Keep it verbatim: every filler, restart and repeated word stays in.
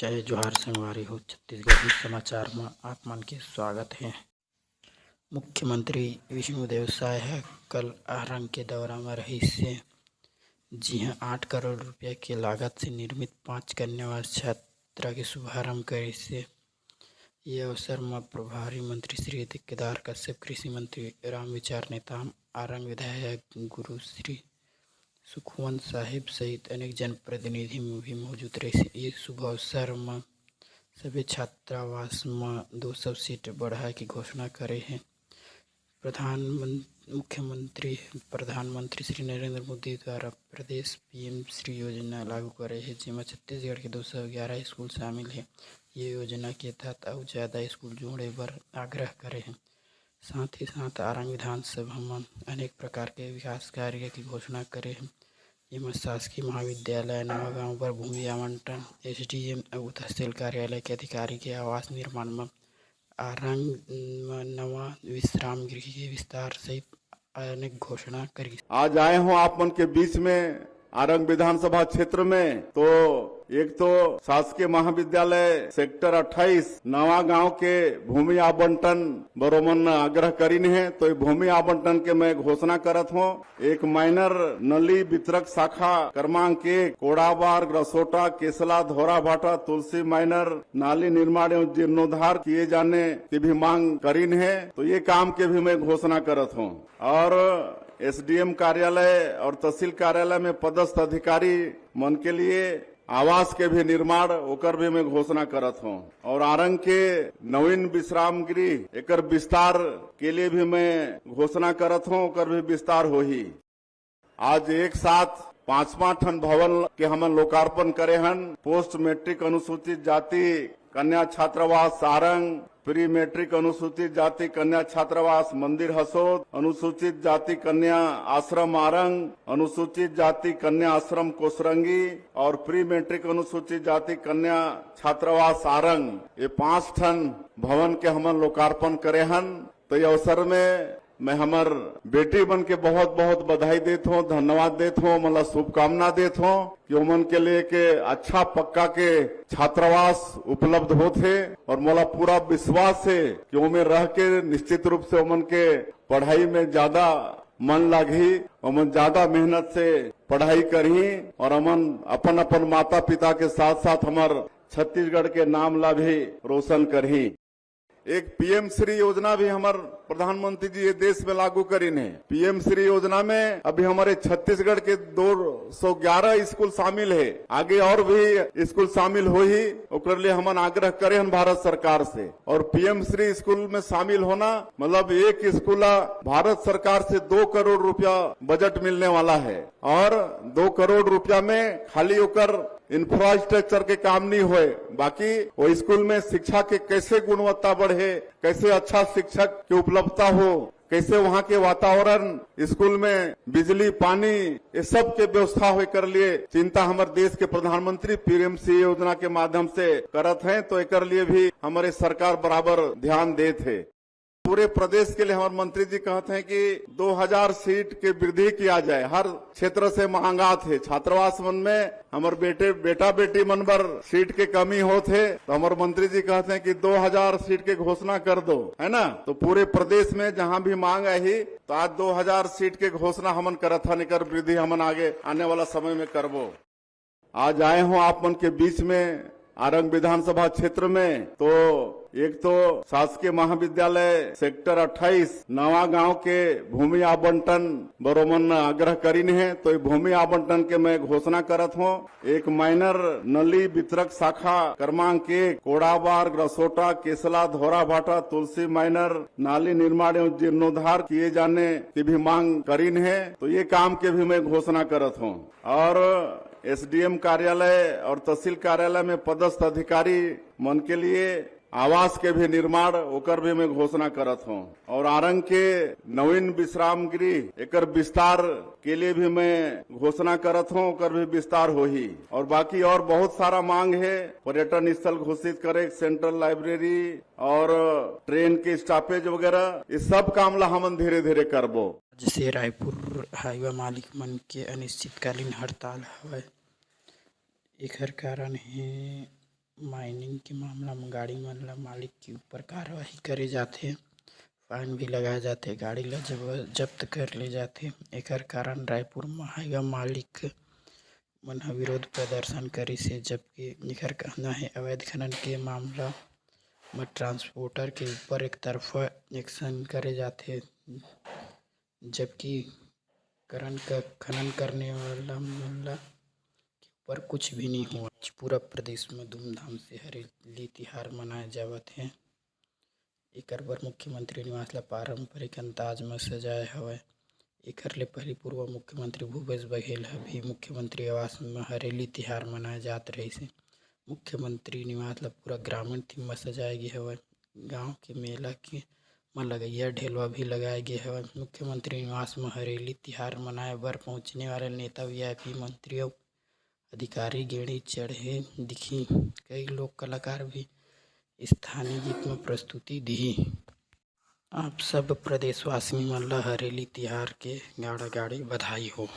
जय जोहार संगवारी हो, छत्तीसगढ़ी समाचार म आप मन के स्वागत हे। मुख्यमंत्री विष्णुदेव साय ह कल आरंग के दौरा म रहिस हे, जिहां आठ करोड़ रुपया के लागत से निर्मित पांच कन्यावास छात्रा के शुभारंभ करिस हे। ये अवसर म प्रभारी मंत्री श्री केदार कश्यप, कृषि मंत्री रामविचार नेताम, आरंग विधायक गुरु श्री सुखवंत साहिब सहित अनेक जनप्रतिनिधि भी मौजूद रहिस। ये शुभ अवसर म सभी छात्रावास म दो सौ सीट बढ़ाए के घोषणा करे हे। प्रधानमं-, मुख्यमंत्री, प्रधानमंत्री श्री नरेंद्र मोदी द्वारा प्रदेश पीएम श्री योजना लागू करे हे, जेमा छत्तीसगढ़ के दो सौ ग्यारह स्कूल शामिल हे। ये योजना के तहत अउ ज्यादा स्कूल जोड़े बर आग्रह करे हे। साथ ही साथ आरंग विधानसभा म अनेक प्रकार के विकास कार्य के घोषणा करे हे। एमा शासकीय महाविद्यालय नवागांव बर भूमि आवंटन, एसडीएम अउ तहसील कार्यालय के अधिकारी के आवास निर्माण म आरंग म नवा विश्राम गृह के विस्तार सहित अनेक घोषणा करिस। आज आए हों आप मन के बीच में आरंग विधानसभा क्षेत्र में, तो एक तो शासकीय महाविद्यालय सेक्टर अट्ठाईस नवा गांव के भूमि आवंटन बर ओमन आग्रह करिन हे, तो ये भूमि आवंटन के मैं घोषणा करत हों। एक माइनर नली वितरक शाखा क्रमांक एक कोड़ाबार, रसोटा, केसला, धोराभाटा, तुलसी माइनर नाली निर्माण एवं जीर्णोद्धार किए जाने की भी मांग करिन हे, तो ये काम के भी मैं घोषणा करत हों। और एसडीएम कार्यालय और तहसील कार्यालय में पदस्थ अधिकारी मन के लिए आवास के भी निर्माण, ओकर भी मैं घोषणा करत हों। और आरंग के नवीन विश्राम गृह, एकर विस्तार के लिए भी मैं घोषणा करत हों, ओकर भी विस्तार होही। आज एक साथ पांचवा ठन भवन के हमन लोकार्पण करे हन। पोस्ट मैट्रिक अनुसूचित जाति कन्या छात्रावास सारंग, प्री मैट्रिक अनुसूचित जाति कन्या छात्रावास मंदिर हसोद, अनुसूचित जाति कन्या आश्रम आरंग, अनुसूचित जाति कन्या आश्रम कोसरंगी और प्री मैट्रिक अनुसूचित जाति कन्या छात्रावास आरंग, ये पांच ठन भवन के हमन लोकार्पण करे हन। तो ये अवसर में मैं हमर बेटी मन के बहुत-बहुत बधाई देत हों, धन्यवाद देत हों, ओमन ला शुभकामना देत हों कि ओमन के लिए के अच्छा पक्का के छात्रावास उपलब्ध होत हे और मोला पूरा विश्वास हे कि ओमे रह के निश्चित रूप से ओमन के पढ़ाई में ज्यादा मन लागही, ओमन ज्यादा मेहनत से पढ़ाई करही और ओमन अपन-अपन माता-पिता के साथ-साथ हमर छत्तीसगढ़ के नाम ला भी रोशन करही। एक पीएम श्री योजना भी हमर प्रधानमंत्री जी ये देश में लागू करिन हे। पीएम श्री योजना में अभी हमर छत्तीसगढ़ के दो सौ ग्यारह स्कूल शामिल हे, आगे और भी स्कूल शामिल होही, ओकर लिए हमन आग्रह करे हन भारत सरकार से। और पीएम श्री स्कूल में शामिल होना मतलब एक स्कूल ला भारत सरकार से दो करोड़ रुपया बजट मिलने वाला है और दो करोड़ रुपया में खाली ओकर इंफ्रास्ट्रक्चर के काम नहीं होए, बाकी वो स्कूल में शिक्षा के कैसे गुणवत्ता बढ़े, कैसे अच्छा शिक्षक के उपलब्धता हो, कैसे वहाँ के वातावरण, स्कूल में बिजली, पानी, ये सब के व्यवस्था होए कर लिए चिंता हमर देश के प्रधानमंत्री पीएम श्री योजना के माध्यम से करत हैं, तो एकर लिए भी हमारे सरकार बराबर ध्यान देत हे। पूरे प्रदेश के लिए हमारे मंत्री जी कहते हैं कि दो हज़ार सीट के वृद्धि किया जाए, हर क्षेत्र से मांग आत हे। छात्रावास मन में हमर बेटे, बेटा बेटी मन बर सीट के कमी होत हे, तो हमर मंत्री जी कहते हैं कि दो हज़ार सीट के घोषणा कर दो, है ना? तो पूरे प्रदेश में जहां भी मांग आही, तो आज दो हज़ार सीट के घोषणा हमन करत हन, एकर वृद्धि हमन आगे आने वाला समय में करबो। आज आए हों आप मन के बीच में आरंग विधानसभा क्षेत्र में, तो एक तो शासकीय महाविद्यालय सेक्टर अट्ठाईस नवा गांव के भूमि आवंटन बर ओमन आग्रह करिन हे, तो ये भूमि आवंटन के मैं घोषणा करत हों। एक माइनर नली वितरक शाखा क्रमांक एक कोड़ाबार, रसोटा, केसला, धोराभाटा, तुलसी माइनर नाली निर्माण एवं जीर्णोद्धार किए जाने की भी मांग करिन हे, तो ये काम के भी मैं घोषणा करत हों। और एसडीएम कार्यालय और तहसील कार्यालय में पदस्थ अधिकारी मन के लिए आवास के भी निर्माण, ओकर भी मैं घोषणा करत हों। और आरंग के नवीन विश्राम गृह, एकर विस्तार के लिए भी मैं घोषणा करत हों, ओकर भी विस्तार होही। और बाकी और बहुत सारा मांग हे, पर्यटन स्थल घोषित करे, सेंट्रल लाइब्रेरी और ट्रेन के स्टॉपेज वगैरह, ये सब काम ला हमन धीरे-धीरे करबो। आज से रायपुर हाईवा मालिक मन के अनिश्चितकालीन हड़ताल हवय। एखर कारण हे माइनिंग के मामला म गाड़ी मन ल मालिक के ऊपर कार्रवाई करे जाथे, फाइन भी लगाए जाथे, गाड़ी ल जब-, जब्त कर ले जाथे। एकर कारण रायपुर म हाईवा मालिक मन ह विरोध प्रदर्शन करिस हे, जबकि एकर कहना हे अवैध खनन के मामला म ट्रांसपोर्टर के ऊपर एक तरफा एक्शन करे जाथे, जबकि करन क-, खनन करने वाला मन ला के ऊपर कुछ भी नहीं हुआ। आज पूरा प्रदेश में धूमधाम से हरेली तिहार मनाए जावत हे। एकर बर मुख्यमंत्री निवास ला पारंपरिक अंदाज में सजाए हवय। एकर ले पहली पूर्व मुख्यमंत्री भूपेश बघेल ह भी मुख्यमंत्री आवास में हरेली तिहार मनाए जात रहिस हे। मुख्यमंत्री निवास ला पूरा ग्रामीण थीम में सजाए गे हवय। गांव के मेला के म लगइया ढेलवा भी लगाए गे हवय। मुख्यमंत्री निवास म हरेली तिहार मनाए बर पहुंचने वाले नेता, वीआईपी, मंत्री अउ अधिकारी गेड़ी चढ़े दिखी। कई लोक कलाकार भी स्थानीय गीत म प्रस्तुति दिही। आप सब प्रदेशवासी मन ल हरेली तिहार के गाड़ा गाड़ी बधाई हो।